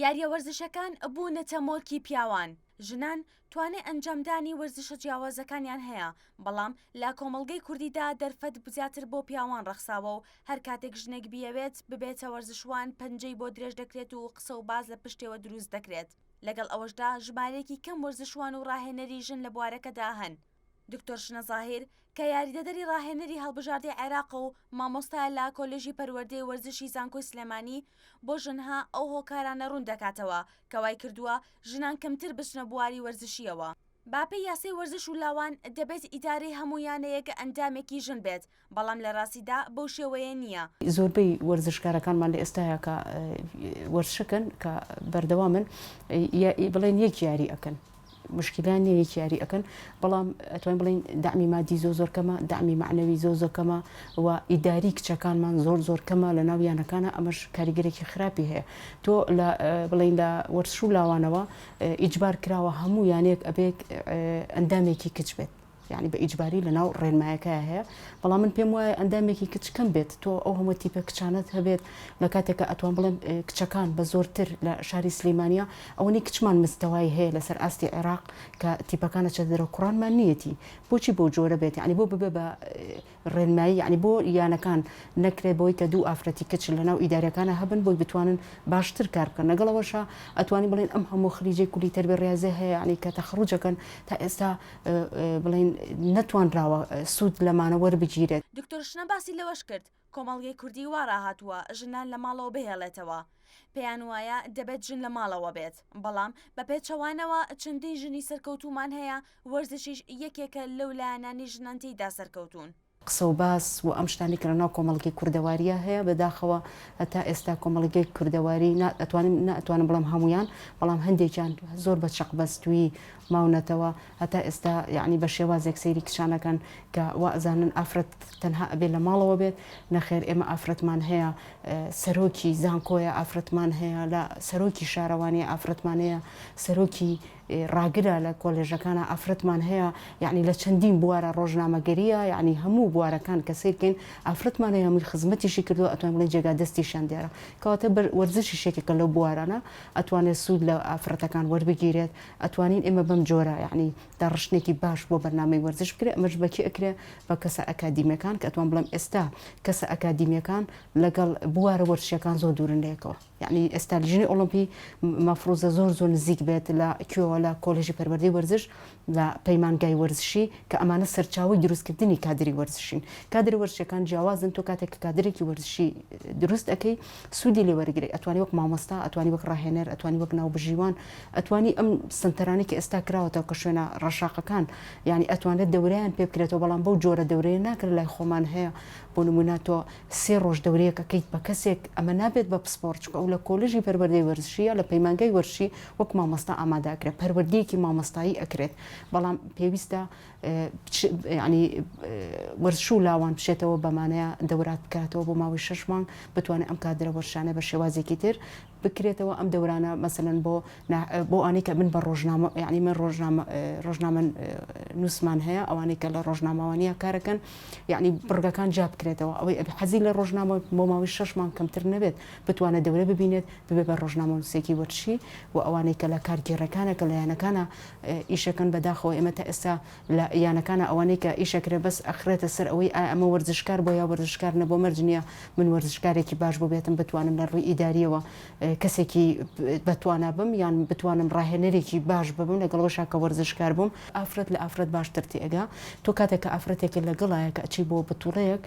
یارییە وەرزشەکان بوونەتە مۆرکی پیاوان، ژنان توانای ئەنجامدانی وەرزشە جیاوازەکانیان هەیە، بەڵام لە کۆمەڵگەی کوردیدا دەرفەت زیاتر بۆ پیاوان ڕەخساوە و هەر کاتێک ژنێک بیەوێت ببێتە وەرزشوان پەنجەی بۆ درێژ دەکرێت و قسە و باس لە پشتێوە دروست دەکرێت. لەگەڵ ئەوەشدا ژمارەیەکی کەم وەرزشوان و ڕاهێنەری ژن لە بوارەکەدا هەن. دکتۆر شنە زاهیر، کە یاریدەدەری ڕاهێنەری هەڵبژاردەی عێراقە و مامۆستایە لە کۆلێژی پەروەردەی وەرزشی زانکۆی سلێمانی، بۆ ژنها ئەو هۆکارانە ڕوون دەکاتەوە کە وای کردووە ژنان کەمتر بچنە بواری وەرزشییەوە. بەپێی یاسای وەرزش و لاوان، دەبێت ئیدارەی هەموو یانەیەک ئەندامێکی ژن بێت، بەڵام لە ڕاستیدا بەو شێوەیە نییە. زۆربەی وەرزشکارەکانمان لە ئێستایا کە وەرزشەکەن کە بەردەوامن بڵێن یەک یاری ئەکەن مشکلیان نییە یەک یاری ئەکەن بەڵام ئەتوانین بڵێین دەعمی مادی زۆر زۆر کەمە دەعمی مەعنەوی زۆر زۆر کەمە و ئیداری کچەکانمان زۆر زۆر کەمە لە ناو یانەکانە ئەمەش کاریگەرێکی خراپی هەیە تۆ لە بڵێین لە وەرزش و لاوانەوە ئیجبار کراوە هەموو یانەیەک ئەبێت ئەندامێکی کچ بێت یانی بە ئیجباری لە ناو ڕێنمایەکەیا هەیە بەڵام من پێم وایە ئەندامێکی کچ کەم بێت تۆ ئەو هەموو تیپە کچانەت هەبێت لە کاتێکا ئەتوان بڵێم کچەکان بە زۆرتر لە شاری سلیمانیا ئەوەنەی کچمان مستەوای هەیە لەسەر ئاستی عێراق کە تیپەکان ئەچێتە دەرەوە کوڕانمان نیەتی بۆچی بەو جۆرە بێت یانی بۆ ببێ بە ڕێنمایی یەعنی بۆ یانەکان نەکرێت بەوەی کە دوو ئافرەتی کچ لەناو ئیداریەکانا هەبن بۆی بتوانن باشتر کار بکەن لەگەڵ ئەوەشا ئەتوانین بڵێین ئەم هەموو خریجەی کولی تەربیە ڕیازیە هەیە یەعنی کە تەخەڕوج ئەکەن تا ئێستا بڵێین نەتوانراوە سوود لەمانە وەربگیرێت. دکتۆر شنە باسی لەوەش کرد، کۆمەڵگەی کوردی وا ڕاهاتووە ژنان لە ماڵەوە بهێڵێتەوە، پێیان وایە دەبێت ژن لە ماڵەوە بێت، بەڵام بە پێچەوانەوە چەندین ژنی سەرکەوتوومان هەیە وەرزشیش یەکێکە لەو لایەنانەی ژنان تێیدا سەرکەوتوون. قسە و باس و ئەم شتانەی کە لەناو کۆمەڵگەی کوردەوارییا هەیە بەداخەوە هەتا ئێستا کۆمەڵگەی کوردەواری نا ئەتوانم نا ئەتوانم بڵێم هەموویان بەڵام هەندێکیان زۆر بە چەقبەستوویی ماونەتەوە هەتا ئێستا یەعنی بە شێوازێک سەیری کچان ئەکەن کە وا ئەزانن ئافرەت تەنها ئەبێ لە ماڵەوە بێت نەخێر ئێمە ئافرەتمان هەیە سەرۆکی زانکۆیە ئافرەتمان هەیە لە سەرۆکی شارەوانیە ئافرەتمان هەیە سەرۆکی ڕاگرە لە کۆلێژەکانا ئافرەتمان هەیە یەعنی لە چەندین بوارە ڕۆژنامەگەریە یەعنی هەموو بوارەکان کە سەیر کەین ئافرەتمان هەیە هەمووی خزمەتیشی کردووە ئەتوانین بڵێین جێگا دەستیشیان دیارە کەواتە بەر وەرزشیش یەکێکە لەو بوارانە ئەتوانێت سوود لە ئافرەتەکان وەربگیرێت ئەتوانین ئێمە بەم جۆرە یەعنی داڕشتنێکی باش بۆ بەرنامەی وەرزش بکرێت ئەمەش بە کێ ئەکرێ بە کەسە ئەکادیمیەکان کە ئەتوان بڵێم ئێستا کەسە ئەکادیمیەکان لەگەڵ بوارە وەرزشیەکان زۆر دوورن لە یەکەوە. یەعنی ئێستا لیژنەی ئۆڵۆمپی مەفروزە زۆر زۆر نزیک بێت لە کوێوە لە کۆلێژی پەروەردەی وەرزش لە پەیمانگای وەرزشی کە ئەمانە سەرچاوەی دروستکردنی کادری وەرزشین کادری وەرزشەکان جیاوازن تۆ کاتێک کە کادرێکی وەرزشی دروست ئەەکەی سوودی لێ وەرگری ئەتوانی وەک مامۆستا ئەتوانی وەک ڕاهێنەر ئەتوانی وەک ناوبژیوان ئەتوانی ئەم سنتەرانی کە ئێستا کراوەتەوە کە شوێنە ڕەشاقەکان یعنی ئەتوانێت دەورەیان پێ بکرێتەوە بەڵام بەو جۆرە دەورەیە ناکرێت لای خۆمان هەیە بۆ نمونە تۆ سێ ڕۆژ دەورەیەک ئەکەیت بە کەسێک ئەمە نابێت بە پسپۆڕ چونکە ئەو لە کۆلێژی پەروەردەی وەرزشی یا لە پەیمانگای وەرزشی وەک مامۆستا ئامادە ئەکرێت پەروەردەیەکی مامۆستایی ئەکرێت بەڵام پێویستە یعنی وەرزش و لاوان بچێتەوە بەمانەیە دەورات بکاتەوە بۆ ماوەی شەش مانگ بتوانێت ئەم کادرە وەرزشانە بە شێوازێکی تر بکرێتەوە ئەم دەورانە مەسەلەن بۆ بۆ ئەوانەی کە من بە ڕۆژنامە یعنی من ڕۆژنامە ڕۆژنامە نووسمان هەیە ئەوانەی کە لە ڕۆژنامەوانیە کارەکەن یعنی بڕگەکان جیا بکرێتەوە ئەوەی ئەبێ حەزی لە ڕۆژنامە بۆ ماوەی شەش مانگ کەمتر نەبێت بتوانێت دەورە ببینێت ببێ بە ڕۆژنامەنووسێکی وەرزشی و ئەوانەی کە لە کارگێڕەکانە کە لە یانەکانە ئیشەکەن بەداخەوە ئێمە تا ئێستا لە یانەکانا ئەوانەی کە ئیش ئەکرێ بەس ئەخرێتە سەر ئەوەی ئایا ئەمە وەرزشکار بوە یا وەرزشکار نەبوە مەرج نیە من وەرزشکارێکی باش بوبێتم بتوانم لە ڕوی ئیداریەوە کەسێکی بەتوانا بم یان بتوانم ڕاهێنەرێکی باش ببم لەگەڵ ئەوەشا کە وەرزشکار بوم. ئافرەت لە ئافرەت باشتر تێئەگا تۆ کاتێک کە ئافرەتێکت لەگەڵایە کە ئەچی بۆ بتوڵەیەک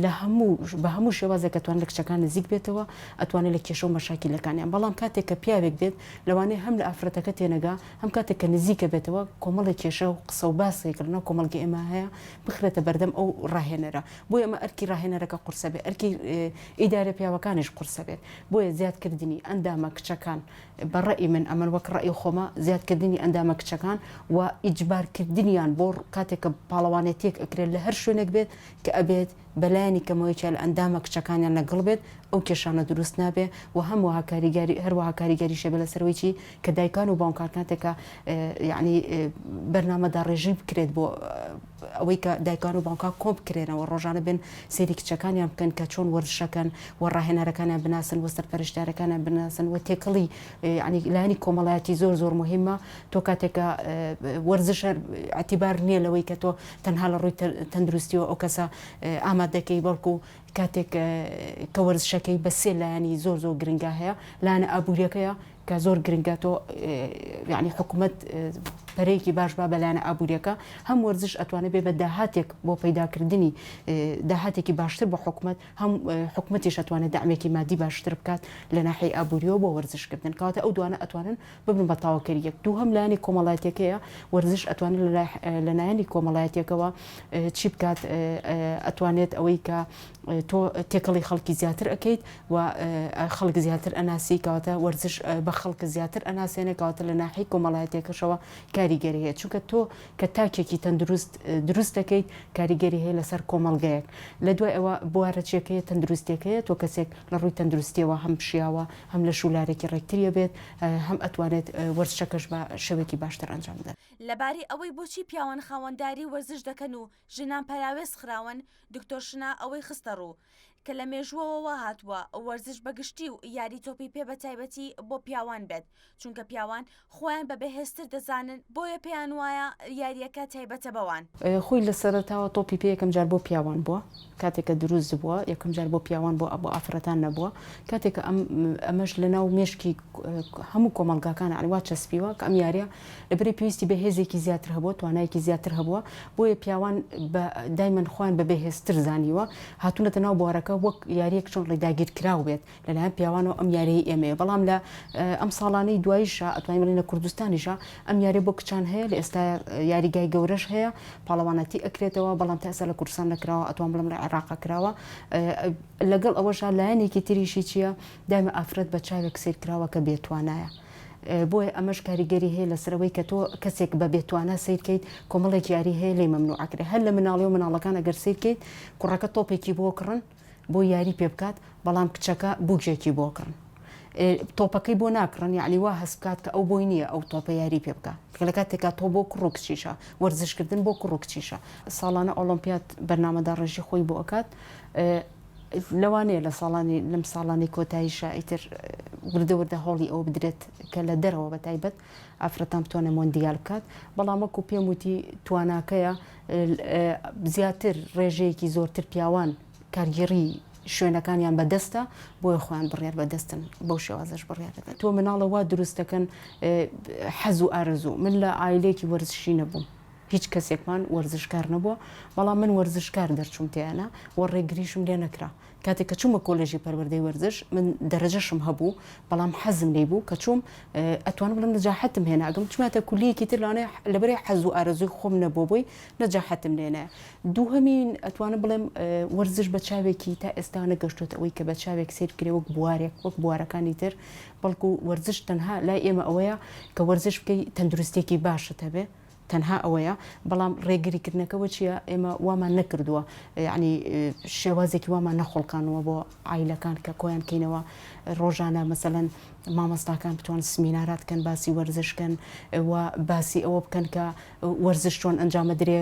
لە هەموو بە هەموو شێوازێک ئەتوانێت لە کچەکان نزیک بێتەوە ئەتوانێت لە کێشە و مەشاکیلەکانیان بەڵام کاتێک کە پیاوێک دێت لەوانەیە هەم لە ئافرەتەکە تێنەگا هەم کاتێک کە نزیکە بێتەوە کۆمەڵێک کێشە و قسە و باسێک لەناو کۆمەڵگەی ئێمە هەیە بخرێتە بەردەم ئەو ڕاهێنەرە بۆیە ئەمە ئەرکی ڕاهێنەرەکە قورسە بێت ئەرکی ئیدارە پیاوەکانیش قورسە بێت بۆیە زیادکردنی ئەندامە کچەکان بە ڕەئی من ئەمن وەک ڕەئی خۆمە زیادکردنی ئەندامە کچەکان و ئیجبارکردنیان بۆ کاتێک کە پاڵەوانێتیەک ئەکرێت لە هەر شوێنێک بێت کە ئەبێت. بەلایەنی کەمەوە یەکێ لە ئەندامە کچەکانیان لەگەڵ بێت ئەو کێشانە دروست نابێ و هەم وەها کاریگەری هەروەها کاریگەریش هەبێ لەسەر ئەوەی چی کە دایکان و باوکان کاتێک کە یعنی بەرنامە داڕێژی بکرێت بۆ ئەوەی کە دایکان و باوکان کۆ بکرێنەوە ڕۆژانە بێن سەیری کچەکانیان بکەن کە چۆن وەرزشەکەن و ڕاهێنەرەکانیان بناسن و سەرپەرشتیارەکانیان بناسن و تێکەڵی یعنی لایەنی کۆمەڵایەتی زۆر زۆر مهمە تۆ کاتێک کە وەرزش هەر ئیعتیبار نییە لەوەی کە تۆ تەنها لە ڕووی تەندروستیەوە ئەو کەسە ئامادەکەی بەڵکو کاتێک کە وەرزشەکەی بە سێ لایەنی زۆر زۆر گرنگە هەیە لایەنە ئابووریەکەیە کە زۆر گرنگە تۆ یعنی حکوومەت پەرەیەکی باش با بە لایەنە ئابووریەکە هەم وەرزش ئەتوانێت بێ بە داهاتێک بۆ پەیداکردنی داهاتێکی باشتر بۆ حکوومەت هەم حکومەتیش ئەتوانێت دەعمێکی مادی باشتر بکات لە ناحیەی ئابووریەوە بۆ وەرزشکردن کەواتە ئەو دوانە ئەتوانن ببن بە تەواوکەری یەک. دووهەم لایەنی کۆمەڵایەتیەکەیە، وەرزش ئەتوانێت لە لایەنی کۆمەڵایەتیەکەوە چی بکات ئەتوانێت ئەوەی کە تۆ تێکەڵی خەڵکی زیاتر ئەکەیت و خەڵک زیاتر ئەناسی کەواتە وەرزش بە خەڵک زیاتر ئەناسێنێ کەواتە لە ناحیەی کۆمەڵایەتیەکەشەوە کاریگەری هەیە چونکە تۆ کە تاکێکی تەندروست دروست دەکەیت کاریگەری هەیە لەسەر کۆمەڵگەیەک لە دوای ئەوە بوارە چیەکەیە تەندروستیەکەیە تۆ کەسێک لە ڕووی تەندروستیەوە هەم شیاوە هەم لەش و لارێکی ڕێکتری ئەبێت هەم ئەتوانێت وەرزشەکەش بە شێوەیەکی باشتر ئەنجام بدات. لەبارەی ئەوەی بۆچی پیاوان خاوەنداری وەرزش دەکەن و ژنان پەراوێز خراون، دکتۆر شنا ئەوەی خستەڕوو، کە لە مێژووەوە وا هاتووە وەرزش بە گشتی و یاری تۆپی پێ بە تایبەتی بۆ پیاوان بێت، چونکە پیاوان خۆیان بە بەهێزتر دەزانن بۆیە پێیان وایە یارییەکە تایبەتە بەوان. خۆی لە سەرەتاوە تۆپی پێ یەکەم جار بۆ پیاوان بووە کاتێک کە دروست بووە یەکەم جار بۆ پیاوان بووە بۆ ئافرەتان نەبووە کاتێک کە ئەم ئەمەش لە ناو مێشکی هەموو کۆمەڵگاکان یانی وا چەسپیوە کە ئەم یاریە لەبەری پێویستی بە هێزێکی زیاتر هەبووە توانایەکی زیاتر هەبووە بۆیە پیاوان بە دایمەن خۆیان بە بەهێزتر زانیوە هاتوونەتە ناو بوارەکە وەک یاریەک چۆن ڕێ داگیرکراو بێت لەلایەن پیاوانەوە ئەم یاریەی ئێمەیە بەڵام لە ئەم ساڵانەی دواییشا ئەتوانین بڵێین لە کوردستانیشا ئەم یاریە بۆ کچان هەیە لە ئێستا یاریگای گەورەش هەیە پاڵەوانەتی ئەکرێتەوە بەڵام تا ئێستا لە کوردستان نەکراوە ئەتوان بڵێم لە عێراق کراوە لەگەڵ ئەوەشا لایەنێکی تریشی چییە دایمە ئافرەت بە چاوێک سەیر کراوە کە بێتوانایە بۆیە ئەمەش کاریگەری هەیە لەسەر ئەوەی کە تۆ کەسێک بە بێتوانا سەیر کەیت کۆمەڵێک یاری هەیە لێی مەمنوع ئەکرێ هەر لە مناڵی و مناڵەکان ئەگەر سەیر کەیت کوڕەکە تۆپێکی بۆ کڕن بۆ یاری پێ بکات بەڵام کچەکە بوکێکی بۆ کڕن تۆپەکەی بۆ ناکڕن یعنی وا هەست بکات کە ئەو بۆی نییە ئەو تۆپە یاری پێ بکات کە لە کاتێکا تۆ بۆ کوڕ و کچیشە وەرزشکردن بۆ کوڕ و کچیشە ساڵانە ئۆڵۆمپیاد بەرنامەداڕێژی خۆی بۆ ئەکات لەوانەیە لە ساڵانی لەم ساڵانی کۆتاییشە ئیتر وردە وردە هەوڵی ئەوە بدرێت کە لە دەرەوە بە تایبەت ئافرەتان بتوانێت مۆندیال بکات بەڵام وەکو پێم وتی تواناکەیە زیاتر ڕێژەیەکی زۆرتر پیاوان کارگێڕی شوێنەکانیان بەدەستە بۆیە خۆیان بڕیار بەدەستن بەو شێوازەش بڕیار دەدەن تۆ مناڵە وا دروست دەکەن حەز و ئارەزوو من لە عایلەیەکی وەرزشی نەبووم هیچ کەسێکمان وەرزشکار نەبووە بەڵام من وەرزشکار دەرچووم تێیانا و ڕێگریشم لێ نەکرا کاتێک کە چوومە کۆلێژی پەروەردەی وەرزش من دەرەجەشم هەبوو بەڵام حەزم لێی بوو کە چووم ئەتوانم بڵێم نەجاحەتم هێنا ئەگەم چوومەتە کولیەکی تر لەوانەیە لەبەرەی حەز و ئارەزووی خۆم نەبووە بۆی نەجاحەتم لێنایە دووهەمین ئەتوانم بڵێم وەرزش بە چاوێکی تا ئێستا نەگەشتۆتە ئەوەی کە بە چاوێک سەیر بکرێ وەک بوارێک وەک بوارەکانی تر بەڵکو وەرزش تەنها لای ئێمە ئەوەیە کە وەرزش بکەی تەندروستیەکی باشت هەبێ تەنها ئەوەیە بەڵام ڕێگری کردنەکەوە چیە ئێمە وامان نەکردووە یەعنی شێوازێکی وامان نەخوڵقانووە بۆ عایلەکان کە کۆیان کەینەوە ڕۆژانە مەسەلەن مامۆستاکان بتوان سمینارات کەن باسی وەرزش کەن و باسی ئەوە بکەن کە وەرزش چۆن ئەنجامە درێ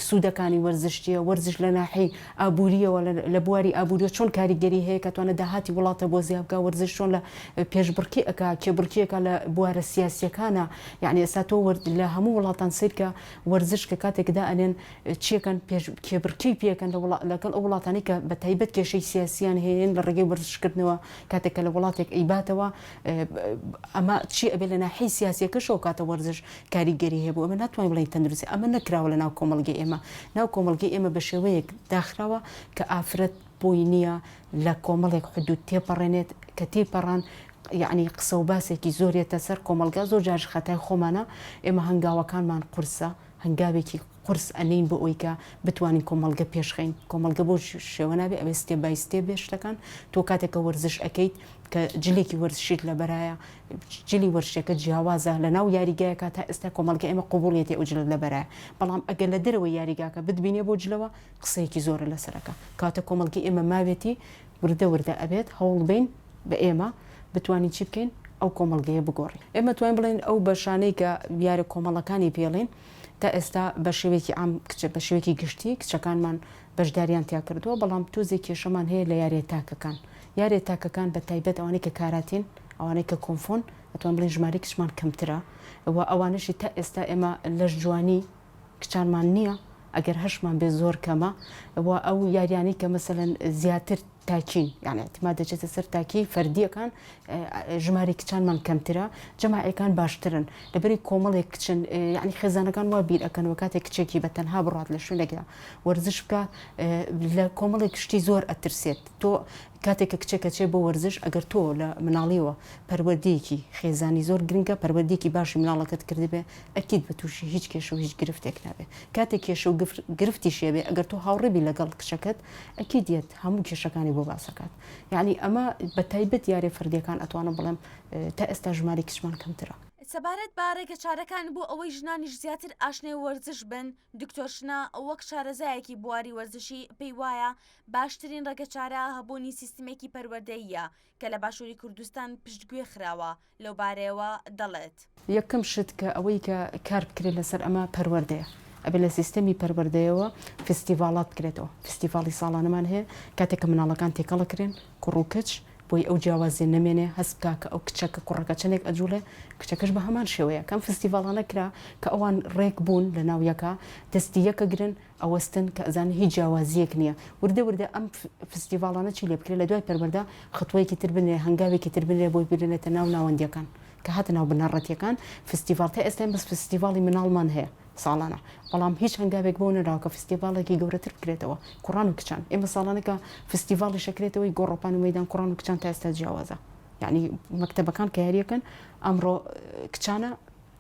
سوودەکانی وەرزش چیە وەرزش لە ناحی ئابووریەوە لە بواری ئابووریەوە چۆن کاریگەری هەیە کە توانە داهاتی وڵاتە بۆ زیاد بکا وەرزش چۆن لە پێشبڕکێ ئەکا کێبڕکێکە لە بوارە سیاسیەکانە یەعنی ئێستا تۆ لە هەموو وڵاتان سەیرکە وەرزش کە کاتێک دائەنێن چیەکەن پێش کێبڕکێی پێکەن لە وڵا لەگەڵ ئەو وڵاتانەی کە بە تایبەت کێشەی سیاسیان هەیە لە ڕێگەی وەرزشکردنەوە کاتێک کە لە وڵاتێک ئەیباتەوە ئەمە چی ئەبێ لە ناحیەی سیاسیەکەشەوە کاتە وەرزش کاریگەری هەیە بۆ ئێمە ناتوانین بڵێین تەندروستی ئەمە نەکراوە لە ناو کۆمەڵگەی ئێمە ناو کۆمەڵگەی ئێمە بە شێوەیەک داخراوە کە ئافرەت بۆی نییە لە کۆمەڵێک حدود تێپەڕێنێت کە تێیپەڕان یەعنی قسە و باسێکی زۆر یەتە سەر کۆمەڵگا زۆر جاریش خەتای خۆمانە ئێمە هەنگاوەکانمان قورسە هەنگاوێکی. قورس ئەنێین بۆ ئەوەی کە بتوانین کۆمەڵگە پێشخەین کۆمەڵگە بەو شێوە نابێ ئەبێ step by step بێ شتەکان تۆ کاتێک کە وەرزش ئەکەیت کە جلێکی وەرزشیت لەبەرایە جلی وەرزشەکە جیاوازە لە ناو یاریگایەکە تا ئێستا کۆمەڵگە ئێمە قبوڵیەتی ئەو جلە لەبەرایە بەڵام ئەگەر لە دەرەوەی یاریگاکە بتبینێ بۆ جلەوە قسەیەکی زۆرە لەسەرەکە کاتە کۆمەڵگەی ئێمە ماوێتی وردە وردە ئەبێت هەوڵ بەین بە ئێمە بتوانین چی بکەین ئەو کۆمەڵگەیە بگۆڕین. ئێمە توانین بڵێین ئەو بەشانەی کە یارە کۆمەڵەکانی پێڵین تا ئێستا بە شێوەیەکی عام کچە بە شێوەیەکی گشتی کچەکانمان بەشداریان تیا کردووە بەڵام تۆزێک کێشەمان هەیە لە یاریە تاکەکان یاریە تاکەکان بە تایبەت ئەوانەی کە کاراتین ئەوانەی کە کۆنفۆن ئەتوان بڵێین ژمارەی کچمان کەمترە و ئەوانەشی تا ئێستا ئێمە لەش جوانی کچانمان نییە ئەگەر هەشمان بێ زۆر کەمە و ئەو یاریانەی کە مەسەلەن زیاتر تاکین یعنی اعتماد دەچێتە سەر تاکی فەردیەکان ژماری کچانمان کەمترە جەماعەکان باشترن لەبەری کۆمەڵێک کچن یعنی خێزانەکان وا بیر ئەکەنەوە کاتێک کچێکی بە تەنها بڕات لە شوێنێکدا وەرزش بکە لە کۆمەڵێک شتی زۆر ئەترسێت تۆ کاتێک کە کچێک ئەچێ بۆ وەرزش ئەگەر تۆ لە مناڵیەوە پەروەردەیەکی خێزانی زۆر گرنگە پەروەردەیەکی باشی مناڵەکەت کردبێ ئەکید بە توشی هیچ کێشە و هیچ گرفتێک نابێ کاتێک کێشە و گرفتیش هەبێ ئەگەر تۆ هاوڕێ بی لەگەڵ کچەکەت ئەکید یەت هەموو کێشەکانی بۆ باس ئەکات یانی ئەمە بە تایبەت یاریە فەردیەکان ئەتوانم بڵێم تا ئێستا ژمارەی کچمان کەمترە. سەبارەت بە ڕێگەچارەکان بۆ ئەوەی ژنانیش زیاتر ئاشنای وەرزش بن، دکتۆر شنە وەک شارەزایەکی بواری وەرزشی پێی وایە باشترین ڕێگەچارە هەبوونی سیستمێکی پەروەردەییە کە لە باشووری کوردستان پشتگوێ خراوە، لەوبارەیەوە دەڵێت. یەکەم شت کە ئەوەی کە کار بکرێت لەسەر ئەمە پەروەردەیە، ئەبێ لە سیستەمی پەروەردەیەوە فستیڤاڵات بکرێتەوە، فستیڤاڵی ساڵانەمان هەیە کاتێک کە مناڵەکان تێکەڵ ئەکرێن کوڕ و کچ بۆی ئەو جیاوازیە نەمێنێ هەست بکا کە ئەو کچە کە کوڕەکە چەندێک ئەجوڵێ کچەکەش بە هەمان شێوەیە کەم فستیڤاڵانە کرا کە ئەوان ڕێک بوون لە ناو یەکا دەستی یەکەگرن ئەوەستن کە ئەزانن هیچ جیاوازیەک نیە وردە وردە ئەم فستیڤاڵانە چی لێ بکرێ لە دوای پەروەردە خطوەیەکی تر بنرێ هەنگاوێکی تر بنرێ بۆی برێنێتە ناو ناوەندیەکان کە هاتە ناو بنەڕەتیەکان فستیڤاڵ تا ئێستا بەس فستیڤاڵی مناڵمان هەیە ساڵانە بەڵام هیچ هەنگاوێک بۆ نەراوە کە فستیڤاڵێکی گەورەتر بکرێتەوە کوڕان و کچان ئێمە ساڵانە کە فستیڤاڵیش ئەکرێتەوەی گۆڕەپان و مەیدان کوڕان و کچان تا ئێستا جیاوازە یعنی مەکتەبەکان کە یاریەکەن ئەمڕۆ کچانە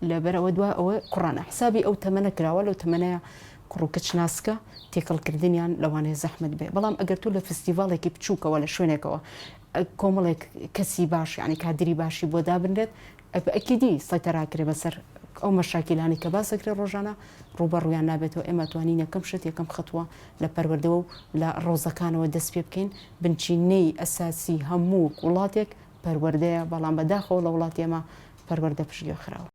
لەبەرئەوە دوا ئەوە کوڕانە حسابی ئەو تەمەنە کراوە لەو تەمەنەیا کوڕ و کچ ناسکە تێکەڵ کردنیان لەوانەیە زەحمەت بێ بەڵام ئەگەر تۆ لە فستیڤاڵێکی بچووکەوە لە شوێنێکەوە کۆمەڵێک کەسی باش یعنی کادری باشی بۆ دابنرێت ئەکیدی سەیتەراکرێ بەسەر ئەو مەشاکیلانەی کە باس ئەکرێ ڕۆژانە ڕووبەڕوویان نابێتەوە ئێمە توانین یەکەم شت یەکەم خەتوە لە پەروەردەوە و لە ڕەوزەکانەوە دەست پێ بکەین بنچینەی ئەساسی هەموو وڵاتێک پەروەردەیە بەڵام بەداخەوە لە وڵاتی ئێمە پەروەردە پشتگوێ خراوە.